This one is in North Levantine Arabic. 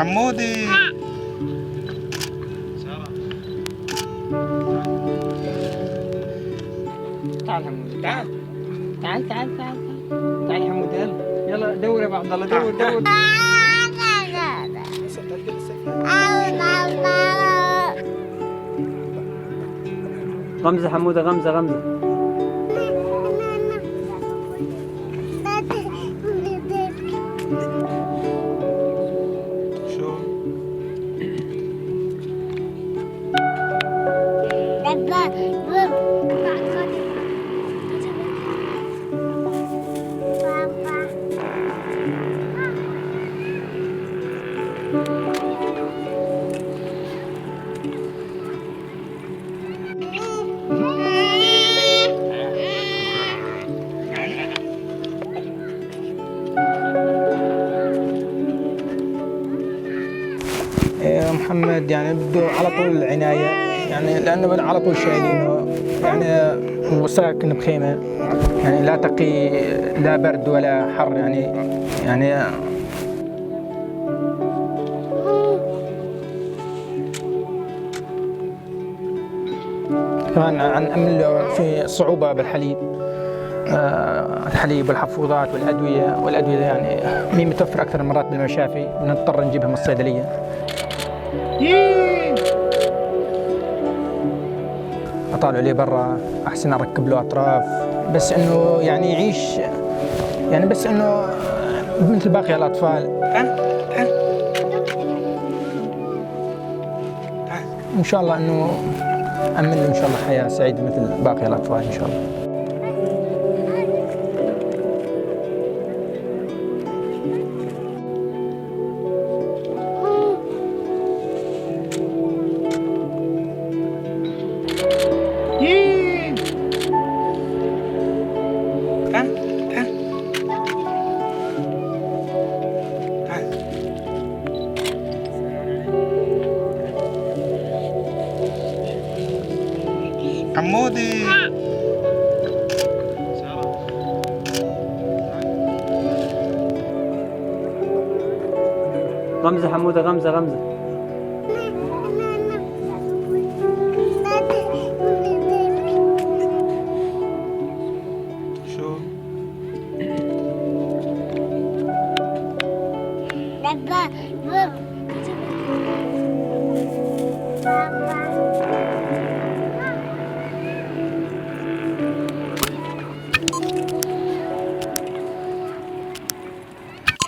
حمودي. تعال حمودي، تعال تعال تعال تعال تعال حمودي، يلا يلا دور يا ابو عبد الله، دور دور. غمزة حمودة، غمزة غمزة. شو؟ محمد يعني بده على طول العناية، يعني لأنه على طول شايلينه، يعني وساكن بخيمة، يعني لا تقي لا برد ولا حر، يعني كمان عن أمن له في صعوبة بالحليب، الحليب والحفوضات والأدوية يعني مين متوفر أكثر المرات بالمشافي، بنضطر نجيبها من الصيدلية. أطالع عليه برا أحسن أركب له أطراف، بس إنه يعني يعيش، يعني بس إنه مثل باقي الأطفال. تعال تعال تعال. إن شاء الله إنه أمن له إن شاء الله حياة سعيدة مثل باقي الأطفال إن شاء الله. تعال تعال تعال. حمودي. غمزة حمودة، غمزة غمزة.